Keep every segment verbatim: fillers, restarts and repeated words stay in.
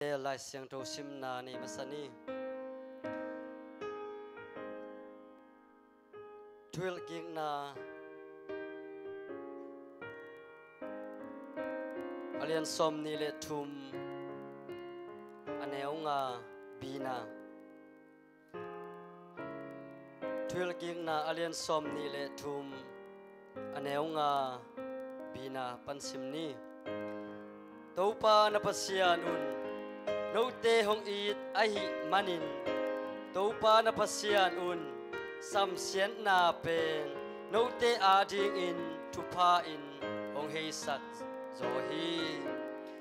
Lai Siangtho simna nei masa ni. Thuhilhkikna a lian sawm nih le thum, a neu nga, bina. Thuhilhkikna a lian sawm nih le thum, a neu nga, bina pan sim ni. Topa na Pasian un note hong it ahih manin, Topa na Pasian un samsiatna pen note adingin thupha in hong heisak zaw hi.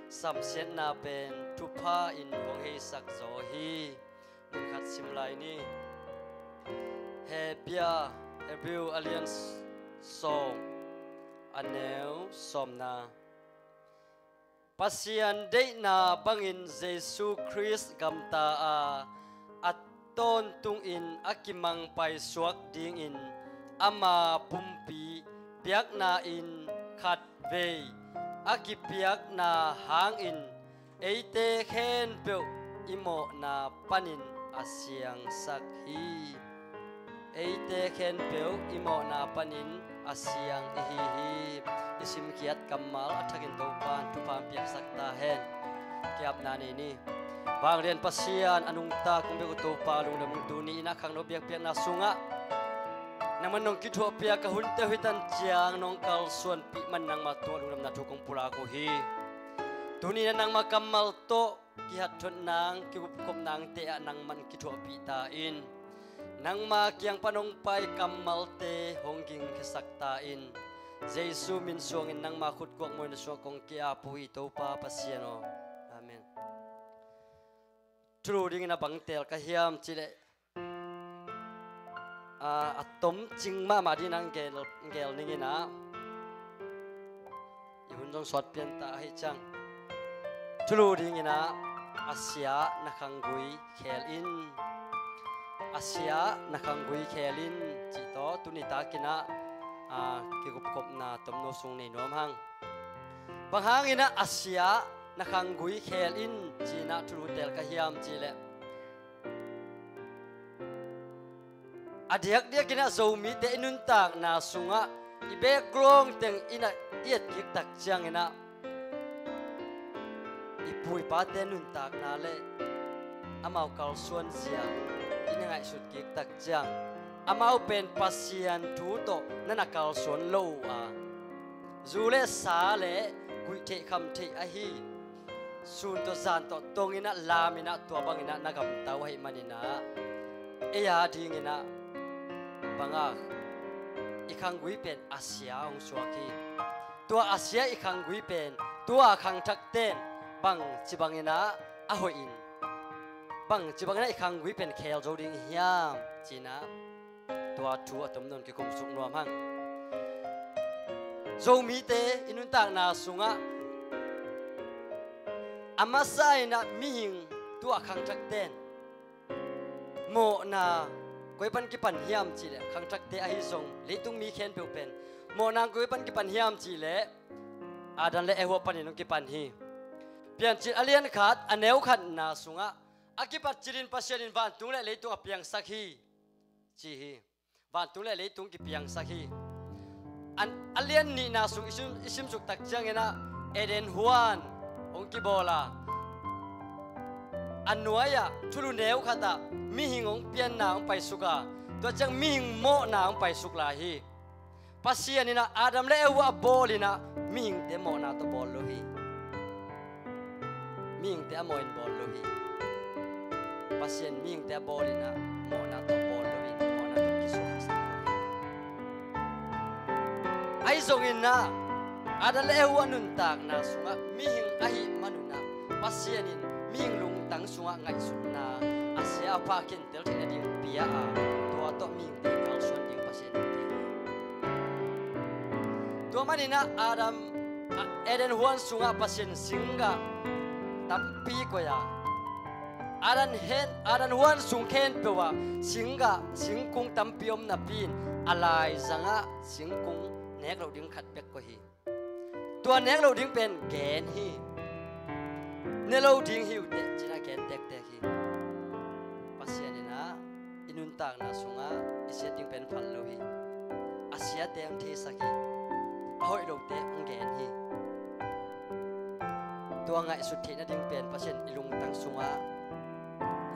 Samsiatna pen thupha in hong heisak zaw hi. Mun khat sim lai ni. Hebia, Hebrew a lian sawm, a neu sawmna. Pasian deihna bangin Jesu Khrist gamta a, a tawntungin a kimang paisuak dingin ama pumpi piakna in khatvei a kipiakna hangin eite khempeuh i mawhna panin a siangsak hi. Eite khempeuh i mawhna panin a siang i hi hi. I simkhiat kammal a thakin Topa'n thupha piaksak ta hen. Kiapna nei ni. Vanglian Pasian, a nungta kong bek uh Topa lungdam ung. Tuni in a khangno biakpiakna sungah nangman nong kithuahpih a, ka hunte uh hi tan ciang nong kalsuanpih man nangma tungah lungdamna thu kong pulak uh hi. Tuni in a nangma kammal tawh kihatthot nang, kikupkhop nangte ah nangman kithuahpih ta in. Nangma kiang pan hong pai kammalte hong gingkhiasak ta in. Jesu min suangin nangma khutkuak mawhna sungah kong ki-ap uh hi Topa Pasian aw. Amen. Thulu dingin a bang teel ka hiam cihleh, a, a tomcing mahmah dingin a geel, geel ning in a, i hun zong suat pian ta ahih ciang. Thulu dingin a, a sia na khanggui kheel in. A sia na khanggui kheel in, cih tawh tuni takin a, a, kikupkhopna tomno sung nei nuam hang. Bang hangin a, a sia na khanggui kheel in ci-in a thulu teel ka hiam cihleh, a diakdiakin a Zomite i nuntakna sungah i background teng in a i etkik tak ciangin a, i pu i pate nuntakna le amau kalsuanzia in a ngaihsutkik tak ciang, amau pen Pasian thu tawh na na kalsuan lo uh a, zu le sa le guih theih kham theih ahi, sun tawh zan tawh tongin a, lamin a, tua bangin a na gamta uh ahih manin a, ei a dingin a, bang a, i khanggui pen a sia hong suak hi. Tua a sia i khanggui pen tua khangthakte'n bangci bangin a, a hoihin, bangci bangin a i khanggui pen kheel zo ding hiam ci-in a, tua thu a tomno in kikum suk nuam hang. Zomite i nuntakna sungah a masa in a mihing tua khangthakte'n mawhna koi pan kipan hiam cihleh, khangthakte ahi zong leitung mi khempeuh pen mawhna koi pan kipan hiam cihleh, Adam le Eva panin hong kipan hi. Piancil a lian khat, a neu khatna sungah, a kipat cilin Pasian in vantung le leitung a piangsak hi, ci hi. Vantung le leitung kipiangsak hi. An, a lian nihna sung i sim, i simsuk tak ciangin a, Eden huan hong kibawl a, a nuai-ah thulu neu khatah mihing hong pianna hong paisuk a, tua ciang mihing mawhna hong paisuk lai hi. Pasian in a Adam le Eva a bawl in a, mihingte mawhna tawh bawl lo hi. Mihingte a mawh in bawl lo hi. Pasian mihingte a bawl in a, mawhna tawh bawl lo in, mawhna tawh kisuak hi. Ahi zongin a, Adam le Eva nuntakna sungah mihing ahih man un a, Pasian in mihing lungtang sungah ngaihsutna a sia a pha khentel theihna ding pia a, tua tawh mihingte kalsuan ding Pasian in pia hi. Tua manin a Adam, a, Eden huan sungah Pasian singgah tampi koih a, Adam hen, Adam huan sung khempeuh ah singgah, singkung tampi om napi in a laizangah singkung nek loh ding khat bek koih hi. Tua nek loh ding pen gen hi. ne lo ding hi uh teh, ci-in a gen tektek hi. Pasian in ah i nuntakna sungah i siat ding pen phal lo hi. A siate hong theisak hi. A hoih lote hong gen hi. Tua ngaihsut theih nading pen Pasian i lungtang sungah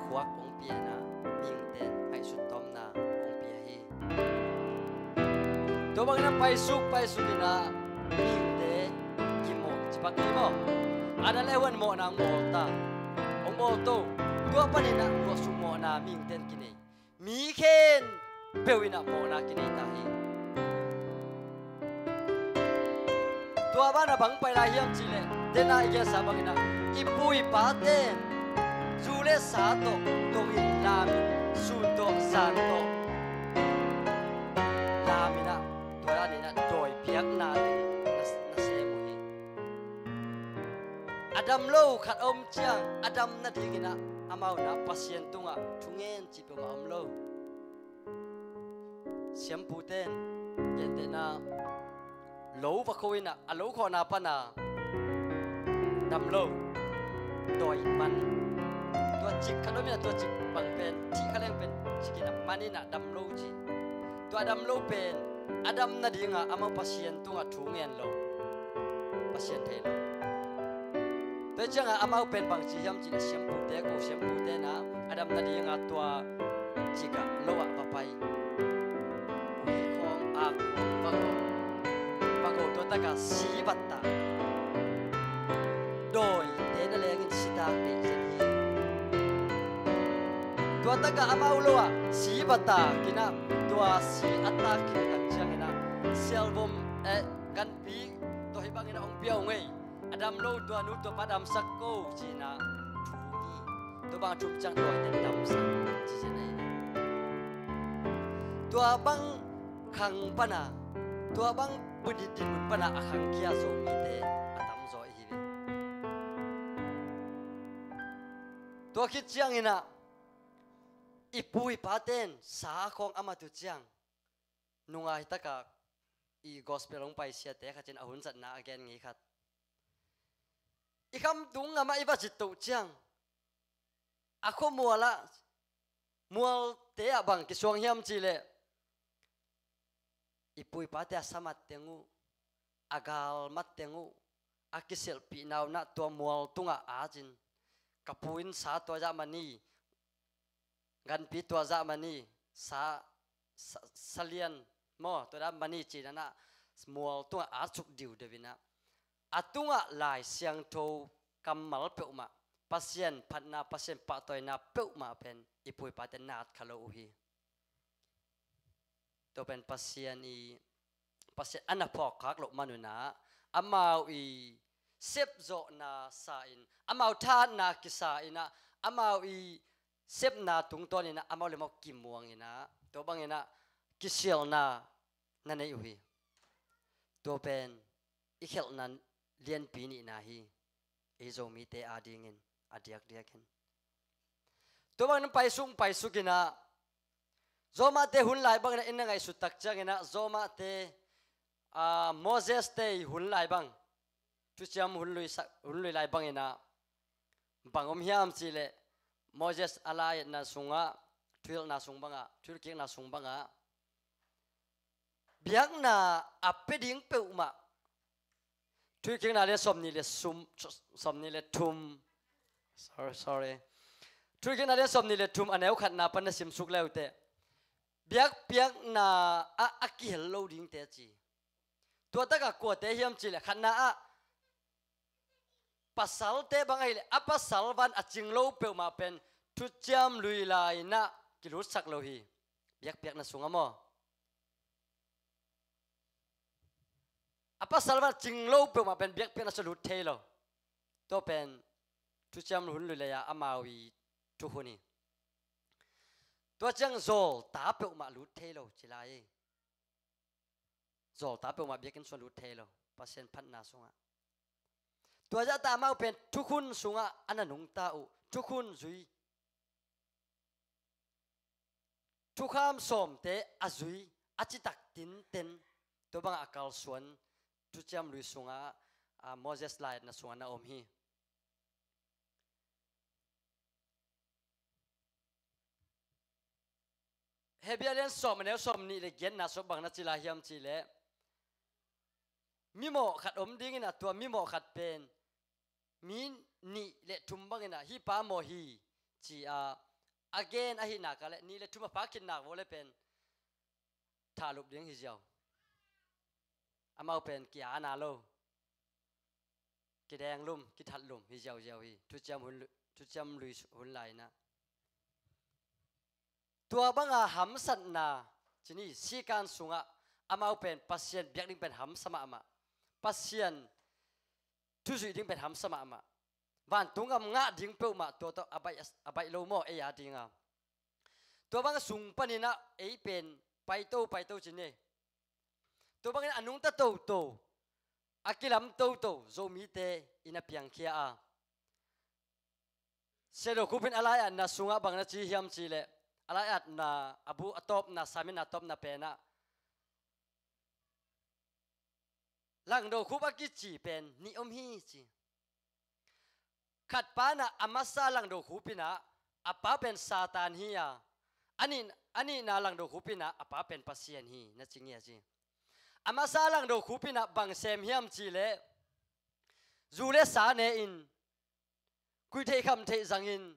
khuak hong pia-in ah, mihingte in ngaihsut tawmna hong pia hi. Tua bangin ah paisuk paisuk in ah mihingte kimawh, ci pak ni maw? Adam le Eva in mawhna hong bawl ta, hong bawl to. Tua panin ah luahsuk mawhna mihingte in kinei. Mi khempeuh in ah mawhna kinei ta hi. Tua banah bang pai lai hiam cih leh, dena i gensa bangin ah i pu i pate in zu le sa tawh dongin, lamin, sun tawh, zan tawh lamin ah, tua danin ah dawi biakna teng na, na sem uh hi. A dam lo khat a om ciang, a dam nadingin ah amau in ah Pasian tungah thungen cih peuhmah om lo. Siampute in gentehna lo va kho in ah, a lo khawhna pana dam lo, dawi man, tua cik khat om in ah, tua cik bang pen thih kha leng pen cik in ah man in ah dam lo ci. Tua dam lo pen a dam nadinga amau Pasian tungah thu ngen lo, Pasian thei lo. Tua ciangah amau pen bangci hiam cih leh, siampute, ko siampute in ah a dam nadinga tua cikah lo ah va pai. Ui khawng, ak khawng, va go, va go, tua takah si vat ta. Dawite na lengin si tak deih zen hi. Tua takah amau lo ah si va tak in ah, tua si a tak khit tak ciangin ah sialvom, eh, ganpi tawh hih bangin ah hong pia uh ngei. A dam lo tua nu tua pa damsak ko, ci-in ah thum hi. Tua bang a thum ciang dawite damsak ci zen ahi. Tua bang khang pana, tua bang buni dinmun pana a khangkhia Zomite a tamzaw i hi ve. Tua khit ciangin ah i pu i pate in sa khawng a mat uh ciang, nungai takah i gospel hong paisiate khat in a hun zatna a gen ngei khat, i khamtung ngamah i va zit toh ciang, a khuamual ah, mualte ah bang kisuang hiam cih leh, i pu i pate a sa mat teng uh, a gal mat teng uh, a kiselhpihna uh in ah tua mual tungah a zin, ka pu in sa tua zah man hi, ganpi tua zah man hi, sa, sa, salian maw, tua zah man hi, ci-in ah mual tungah a suk diudeu in ah, a tungah Lai Siangtho kammal peuhmah, Pasian phatna, Pasian pahtawina peuhmah pen i pu i pate in na at kha lo uh hi. Tua pen Pasian i, Pasian a na phawkkhak loh man un ah, amau i sepzawhna sa in, amau thahatna kisa in ah, amau i sepna tungtawn in ah amau le amau kimuang in ah, tua bangin ah kisialna na nei uh hi. Tua pen i khialhna lianpi nihna hi, ei Zomite adingin a diakdiakin. Tua bangin paisuk paisuk in ah, Rom-te hun lai bangin ah i na ngaihsut tak ciangin ah, Rom-te, ah, Moses-te hun lai bang, Thuciam hun lui sa-, hun lui lai bangin ah, bang om hiam cih leh, Moses a lai-etna sungah, thuhilhna sung bangah, thuhilhkikna sung bangah, biakna a pia ding peuhmah, Thuhilhkikna lian sawmnih le sum, sawmnih le thum. Sorry, sorry. Thuhilhkikna lian sawmnih le thum a neu khatna pan na simsuk le uh teh, biakpiakna ah a kihel lo ding teh ci. Tua takah kuate hiam cih leh, khatna ah pasalte bang ahih leh, a pasal van a cing lo peuhmah pen Thuciam Lui lai-in ah kilutsak lo hi. Biakpiakna sungah maw. A pasal van a cing lo peuhmah pen biakpiakna sungah lut thei lo. Tua pen Thuciam Lui hun lui lai-a amau i thukhun hi. Tua ciang zawlta peuhmah lut thei lo ci lai hi. Zawlta peuhmah biakinn sungah lut thei lo, Pasian phatna sungah. Tua zahta amau pen thukhun sungah a na nungta uh, thukhun zui, thukham sawmte a zui, a citak tinten, tua bangah a kalsuan, Thuciam Lui sungah, a, Moses lai-etna sungah na om hi. Hebrew a lian sawm, a neu sawm nih le giatna sawm bang na ci lai hiam cih leh, mimawh khat om dingin a, tua mimawh khat pen mi nih le thum bangin a, hih pa mawh hi ci-a a gen ahih nak leh, nih le thum a pha khit nak vua leh pen thahlup ding hi ziau. Amau pen ki-ana lo, kidenglum, kithatlum hi ziauziau hi, thuciam hun, thuciam lui hun lai-in a. Tua banga hamsatna, ci ni, sikan sungah amau pen Pasian biak ding pen hamsa mahmah, Pasian thu zuih ding pen hamsa mahmah, vantung gam ngah ding peuhmah tua tawh a baih, a baih lo maw, ei a dinga. Tua bang sung panin a ei pen paito, paito ci ni. Tua bangin a nungta toto, a kilam toto Zomite in a piangkhia a. Siangtho Khup in a lai-atna sungah bang na ci hiam cih leh, a lai-atna a bu a tawpna, Samuel a tawpna pen a, Langdo Khup a kici pen nih om hi ci. Khat pa in a, a masa Langdo Khup in a, a pa pen Satan hi a, a nih, a nihna Langdo Khup in a, a pa pen Pasian hi, na ci nge a ci. A masa Langdo Khup in a bang sem hiam cih leh, zu le sa ne-in, khui theih kham theih zangin,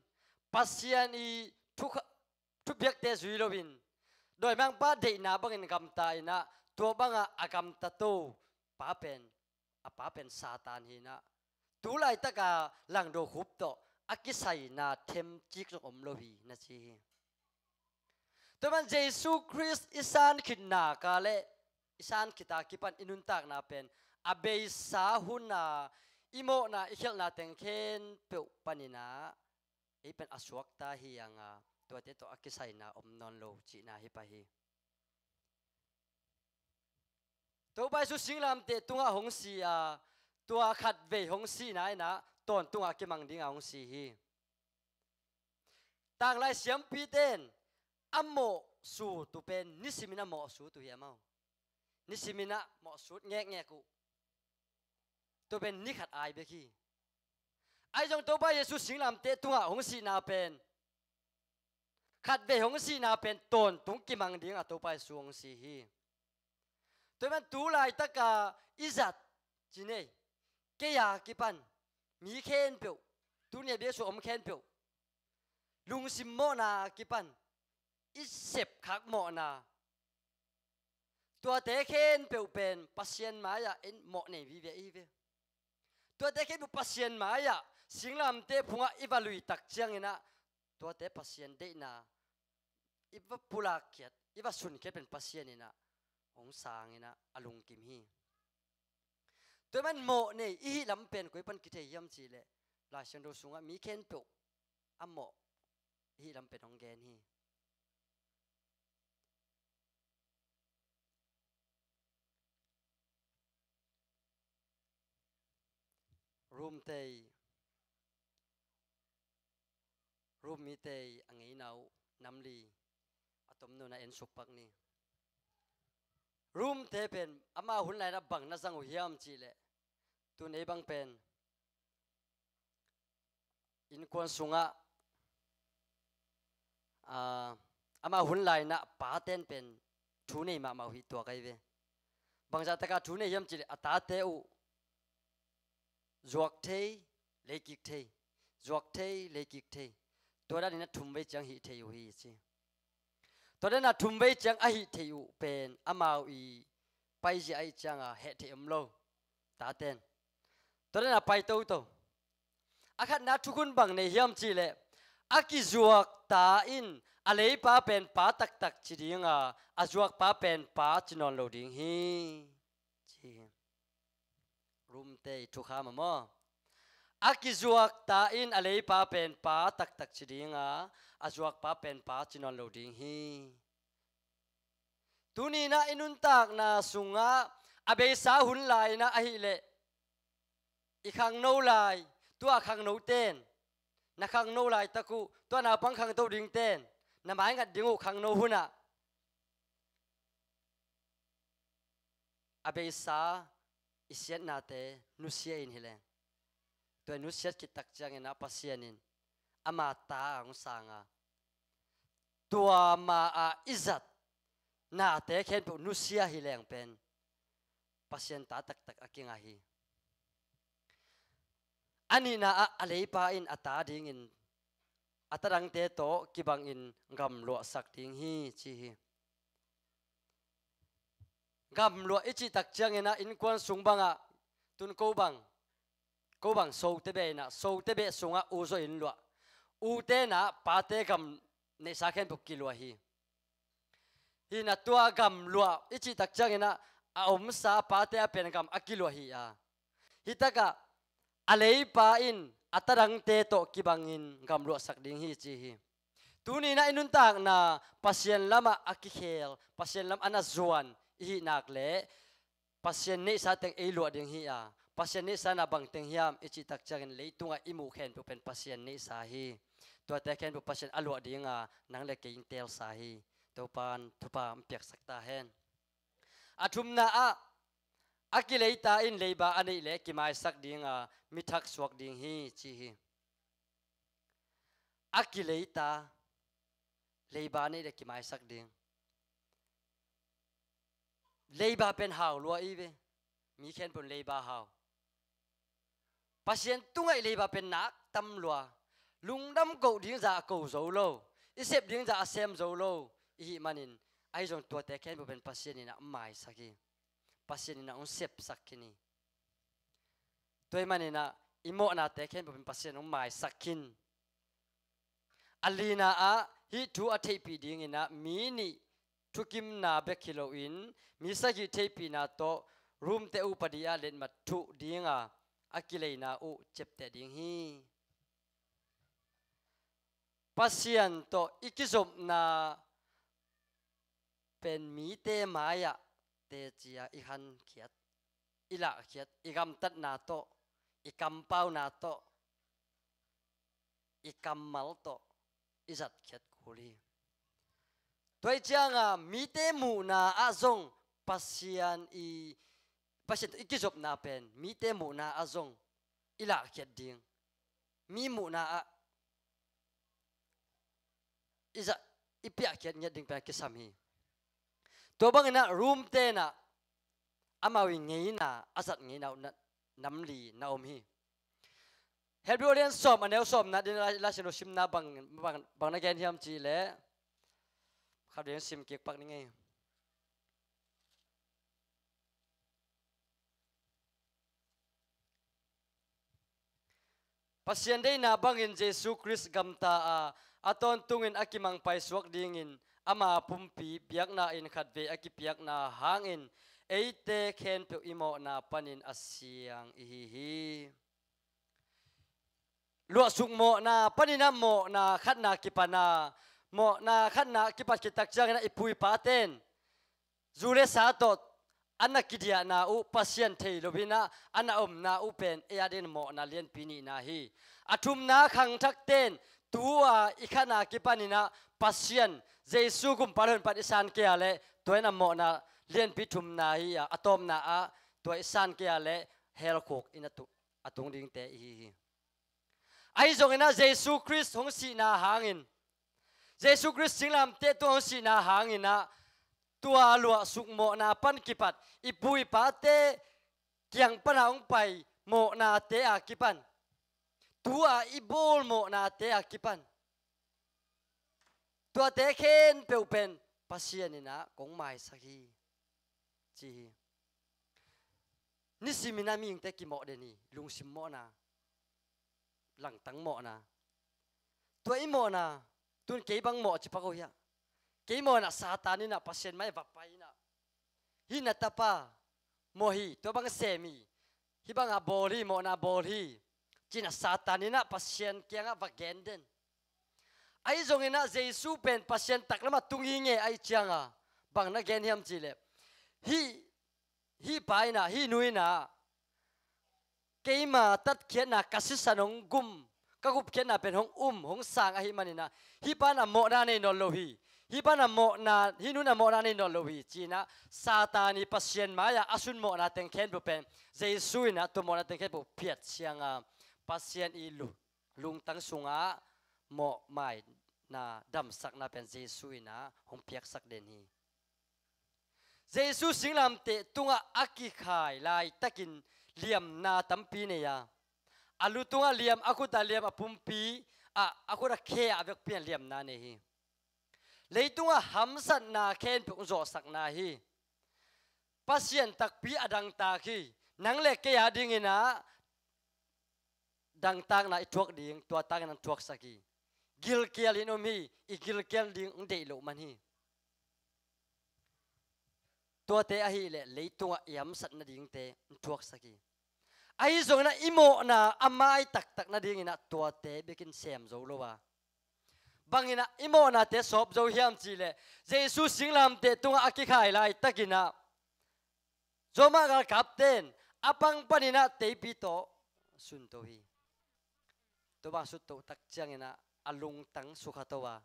Pasian i thu kha-, thupiakte zui loin, dawimangpa deihna bangin gamta in a, tua banga a gamta to pa pen, a pa pen Satan hi in a. Tu laitaka Langdo Khup tawh a kisaina themcik zong om lo hi, na ci hi. Tua man Jesu Khrist i san khit nak leh, i san khit a kipan i nuntakna pen a beisa hun a, i mawhna, i khialhna teng khempeuh panin a, ei pen a suakta hi a, tuate tawh a kisaina om nawn lo cihna hi pah hi. Topa Jesu singlamteh tungah hong si a, tua khatvei hong sihna in a, tawntungah kimang dingah hong si hi. Tanglai siampite in a mawhsut uh pen nisimin a mawhsut uh hi a maw. Nisimin a mawhsut ngekngek uh. Tua pen ni khat ai bek hi. Ahi zong Topa Jesu singlamteh tungah hong sihna pen, khatvei hong sihna pen tawntung kimang dingah Topa Jesu hong si hi. Tua man tu laitaka i zat, ci nei, kei a kipan mi khempeuh, tuni a biaksuah om khempeuh, lungsim mawhna a kipan i sepkhak mawhna, tuate khempeuh pen Pasian mai-ah in mawh nei vive i hi ve. Tuate khempeuh Pasian mai-ah singlamteh phungah i va lui tak ciangin a, tuate Pasian deihna i va pulak khiat, i va sun khiat pen Pasian in a hong sang in a, a lungkim hi. Tua man mawh nei i hih lam pen koi pan kithei hiam cih leh, Lai Siangtho sungah mi khempeuh a mawh i hih lam pen hong gen hi. Rom tei, Rom mite a ngeina uh namli a tomno na en suk pak ni. Romte pen ama hun lai-in a bang na zang uh hiam cih leh, tun ei bang pen innkuan sungah, aa, ama hun lai-in a paten pen thu nei mahmah uh hi tuak ahi ve. Bangzah taka thu nei hiam cih leh a tate uh zuak thei, leikik thei, zuak thei, leikik thei. Tua danin a thumvei ciang hih thei uh hi ci. Tua danin a thumvei ciang a hih thei uh pen amau i paizia ahih cianga heh thei om lo. Taten tua danin a pai toto. A khatna thukhun bang nei hiam cih leh, a kizuak ta in a leipa pen pa taktak ci dinga, a zuakpa pen pa ci nawn lo ding hi, ci hi. Romte i thukham a maw. A kizuak ta in a leipa pen pa taktak ci dinga, a zuakpa pen pa ci nawn lo ding hi. Tuni-in a i nuntakna sungah a beisa hun lai-in a ahih leh, i khangno lai, tua khangnote in, na khangno laitak uh, tua naupang khangto dingte in, na maingat ding uh khangno hunah a beisa i siatnate nusia in hi leng, tua i nusiat khit tak ciangin a Pasian in ama ta a hong sanga, tua ma-ah i zat nate khempeuh nusia hi leng pen Pasian ta taktak a kingah hi. A nihna ah a leipa in a ta dingin a ta dangte tawh kibangin gamluahsak ding hi ci hi. Gamluah i cih tak ciangin ah innkuan sung bangah tun ko bang, ko bang sote beh in ah, sote beh sungah u zaw in luah. Ute in ah pate gam neihsa khempeuh kiluah hi. Hi in ah tua gamluah i cih tak ciangin ah a omsa pate a pen gam a kiluah hi a. Hi takah a leipa in a ta dangte tawh kibangin gamluahsak ding hi ci hi. Tuni in ah i nuntakna Pasian lamah a kikhel, Pasian lam a na zuan i hih nak leh Pasian neihsa teng ei luah ding hi a, Pasian neihsa in ah bang teng hiam i cih tak ciangin leitungah i muh khempeuh pen Pasian neihsa hi. Tuate khempeuh Pasian a luah ding a, nang le kei in teelsa hi. Topa'n thupha hong piaksak ta hen. A thumna ah a kileita in leiba a neih leh kimaisak ding a, mi thak suak ding hi ci hi. A kileita, leiba neih leh kimaisak ding. Leiba pen hau lua i ve. Mi khempeuh in leiba hau. Pasian tungah i leiba pen nak tam lua. Lungdam koh ding zah a ko zo lo, i sep ding zah a sem zo lo i hih manin, ahi zong tuate khempeuh pen Pasian in ah hong maisak hi. Pasian in ah hong sepsak khin hi. Tua ahih manin ah i mawhnate khempeuh pen Pasian hong maisak khin. A lina ah hih thu a theihpih dingin ah mi nih thukimna bek hi loin mi sagih theihpihna tawh Rom te upadi ah letmat thuh ding a, a kileina uh ciapteh ding hi. Pasian tawh i kizopna pen mite mai-ah teci a i hankhiat, i lahkhiat, i gamtatna tawh, i kampauna tawh, i kammal tawh i zatkhiat kul hi. Tua ahih ciangin mite muhna ah zong Pasian i, Pasian tawh i kizopna pen mite muhna ah zong i lahkhiat ding, mi muhna ah i za, i piahkhiat ngiat ding pen a kisam hi. Tua bangin ah Rom te in ah amau i ngeina, a zat ngeina uh na, nam li na om hi. Hebrew a lian sawm, a neu sawmna ding Lai, Lai Siangtho simna bang, bang, bang na gen hiam cih leh, khat vei sim kik pak ning ei. Pasian deihna bangin Jesu Khrist gamta a, a tawntungin a kimangpai suak dingin ama pumpi biakna-in khatvei a kipiakna hangin eite khempeuh i mawhna panin a siang i hi hi. Luahsuk mawhna panin ah mawhna khatna kipan a, mawhna khatna kipat khit tak ciangin ah i pu i pate'n zu le sa tawh a na kidiahna uh Pasian thei loin ah a na omna uh pen ei a dingin mawhna lianpi nihna hi. A thumna, khangthakte'n tu-a i khatna kipanin ah Pasian, Jesu gumpa le honpa in i san kei a leh tua in ah mawhna lianpi thumna hi a, a tawpna ah tua i san kei a leh hell khuk in a tu, a tung dingte i hi hi. Ahi zongin ah Jesu Khrist hong sihna hangin, Jesu Khrist singlamteh tungah hong sihna hangin ah tua luahsuk mawhna pan kipat i pu i pate kiang pan a hong pai mawhnate a kipan, tu-a i bawl mawhnate a kipan, tuate khempeuh pen Pasian in ah kong maisak hi ci hi. Nisimin ah mihingte kimawh den hi, lungsim mawhna, langtang mawhna. Tua i mawhna, tun kei bang mawh ci pak uh hiah. Kei mawhna Satan in ah Pasian mai va pai in ah, hih na tapa mawh hi, tua bang sem hi, hih bangah bawl hi, mawhna bawl hi, ci-in ah Satan in ah Pasian kiangah va gen den. Ahi zongin ah Jesu pen Pasian taklamah tung hi ngei ahih ciangin bang na gen hiam cih leh, hih, hih pa in ah, hih nu in ah keima tatkhiatna ka sisan hong gum, ka gupkhiatna pen hong um, hong sang ahih manin ah hih pa in ah mawhna nei nawn lo hi. Hih pa in ah mawhna, hih nu in ah mawhna nei nawn lo hi ci-in ah Satan i Pasian mai-ah a sun mawhna teng khempeuh pen Jesu in ah tua mawhna teng khempeuh phiat ciangin Pasian i lu, lungtang sungah mawhmai na damsakna pen Jesu in ah hong piaksak den hi. Jesu singlamteh tungah a kikhai laitakin liamna tampi nei a, a lu tungah liam, a khutah liam, a pumpi ah, a khutah khe ah a vekpi in liamna nei hi. Leitungah hamsatna khempeuh hong zawhsakna hi. Pasian takpi a dangtak hi. Nang le kei a dingin ah dangtakna i thuak ding, tua takin hong thuaksak hi. Gilkial in om hi, i gilkial ding hong deih loh man hi. Tuate ahih leh leitungah i hamsat nadingte hong thuaksak hi. Ahi zongin ah i mawhna a mai taktak nadingin ah tuate bekin sem zo lo a, bangin ah i mawhnate sawp zo hiam cih leh, Jesu singlamteh tungah a kikhai laitakin ah Roma galkapte in a pang panin ah teipi tawh sunto hi. Tua bang sutto tak ciangin ah a lungtang sukha to a,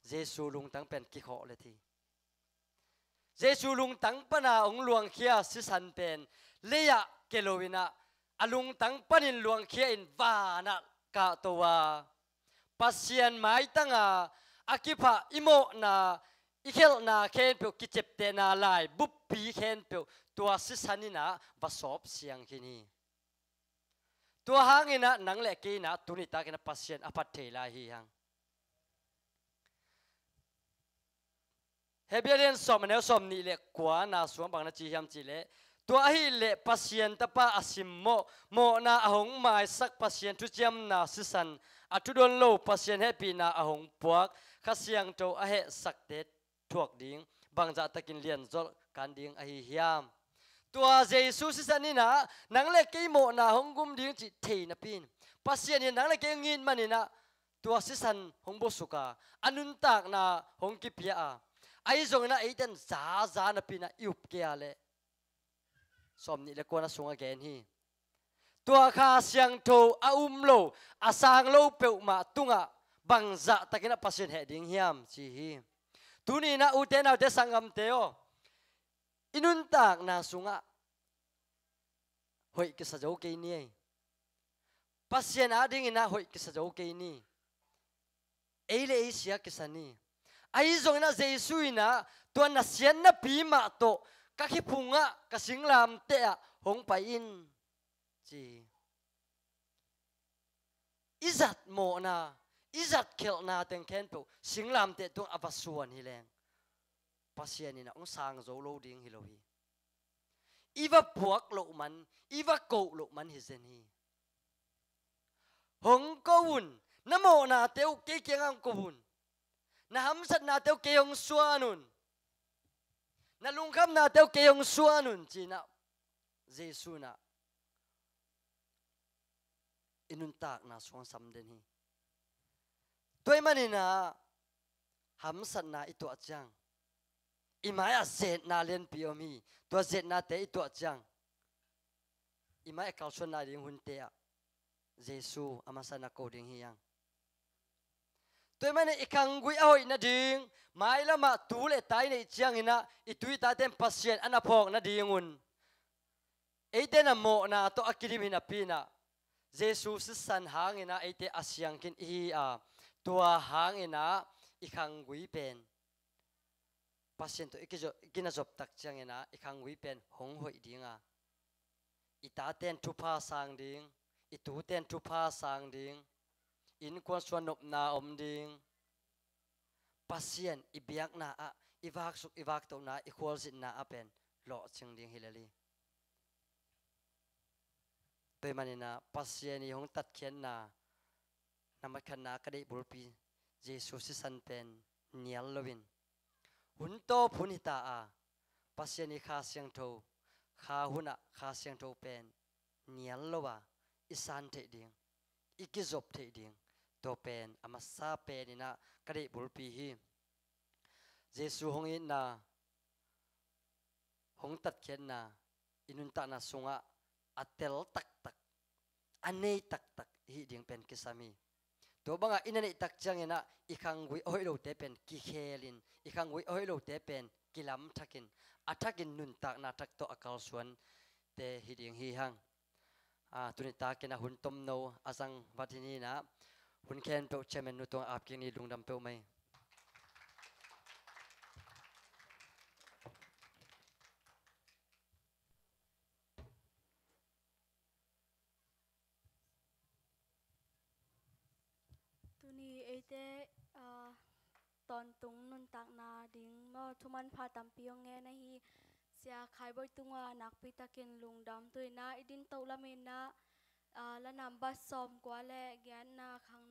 Jesu lungtang pen kikhawh let hi. Jesu lungtang pana hong luangkhia sisan pen lei-ah kia lo in ah, a lungtang panin luangkhia in vanah kahto a, Pasian maitanga a kiphah i mawhna, i khelhna khempeuh, kiceptehna lai buppi khempeuh tua sisan in ah va sawp siang khin hi. Tua hangin ah nang le kei in ah tuni takin ah Pasian a phat thei lai hi hang. Hebrew a lian sawm, a neu sawmnih le kuana sungah bang na ci hiam cih leh, tua ahih leh Pasian Tapa a simmawh, mawhna a hong maisak Pasian thuciamna sisan, a thudon lo Pasian hehpihna a hong puak Kha Siangtho a hehsakte thuak ding, bangzah takin lianzaw kan ding ahi hiam? Tua Jesu sisan in ah nang le kei mawhna hong gum ding cih thei napi in, Pasian in nang le kei hong it manin ah tua sisan hong buasuk a, a nuntakna hong kipia a, ahi zongin ah eite in zaza napi in ah i up kei a leh, sawmnih le kuana sungah gen hi. Tua Kha Siangtho a um lo, a sang lo peuhmah tungah bangzah takin ah Pasian heh ding hiam ci hi. Tuni in ah ute naute sanggamte aw, i nuntakna sungah hoih kisa zo kei ni ei. Pasian adingin ah hoih kisa zo kei ni. Ei le ei sia kisa ni. Ahi zongin ah Jesu in ah tua na siatnapi mah tawh ka khephungah, ka singlamteh ah hong pai in ci hi. I zat mawhna, i zat khelhna teng khempeuh singlamteh tungah a va suan hi leng, Pasian in ah hong sang zo lo ding hi lo hi. I va puak loh man, i va koh loh man hi zen hi. Hong ko un, na mawhnate uh kei kiangah hong ko un. Na hamsatnate uh kei hong suan un. Na lungkhamnate uh kei hong suan un ci-in ah Jesu in ah i nuntakna sungah sam den hi. Tua ahih manin ah hamsatna i tuah ciang, i mai-ah zetna lianpi om hi. Tua zetnate i tuah ciang, i mai-ah kalsuan nading hunte ah Jesu a masa-in ah ko ding hi hang. Tua ahih manin i khanggui a hoih nading, mailamah tu le ta i neih ciangin ah i tu i tate in Pasian an a phawk nadingun, eite in ah mawhna tawh a kidim hi napi in ah, Jesu sisan hangin ah eite a siang khin i hi a, tua hangin ah i khanggui pen Pasian tawh i kizo-, i kinazoptak ciangin ah i khanggui pen hong hoih ding a, i tate in thupha sang ding, i tute in thupha sang ding, i innkuan sungah nopna om ding, Pasian i biakna ah, i vaksuk i vaktohna, i khualzinna ah pen lawhcing ding hi lel hi. Tua ahih manin ah Pasian i hong tatkhiatna, na matkhatna ka deih bulpi, Jesu sisan pen nial loin, hun tawp hun hita a, Pasian i Kha Siangtho, kha hunah Kha Siangtho pen nial lo a, i san theih ding, i kizop theih ding, tua pen a masa penin ah ka deih bulpi hi. Jesu hong itna, hong tatkhiatna i nuntakna sungah a tel taktak, a nei taktak i hih ding pen kisam hi. Tua bangah i na neih tak ciangin ah i khanggui a hoih lote pen kikhelin, i khanggui a hoih lote pen kilamthakin, a thakin nuntakna thak tawh a kalsuante hi ding hi hang. A, tuni takin ah hun tomno a zang vat hi ni in ah, hun khempeuh chairman nu Tuang Ap Kiang ni lungdam peuhmah hi. Tuni eite, ah, tawntung nuntakna ding maw, thuman pha tampi hong ngen ahi. Sia Khai Bawi tungah nakpi takin lungdam. Tu-in ah i din toh lamin ah, ah, la number sawmkua le giatna khang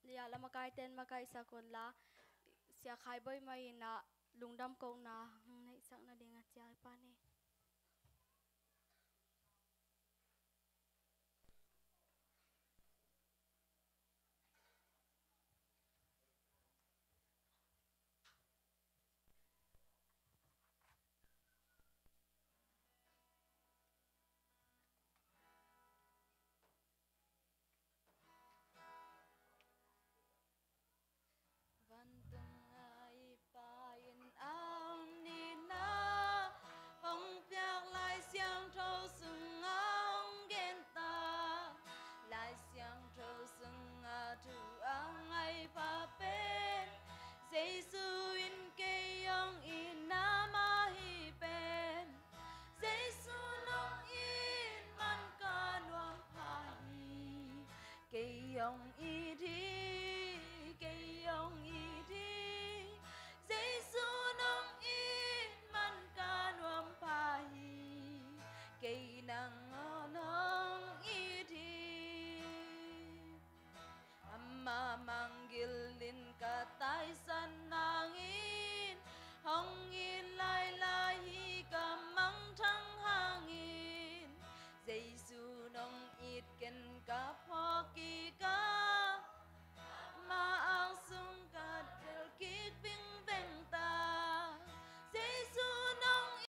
liah la makaite'n makaihsak un la, Sia Khai Bawi mah in ah lungdam kohna hong neihsak nading a cial pan hi.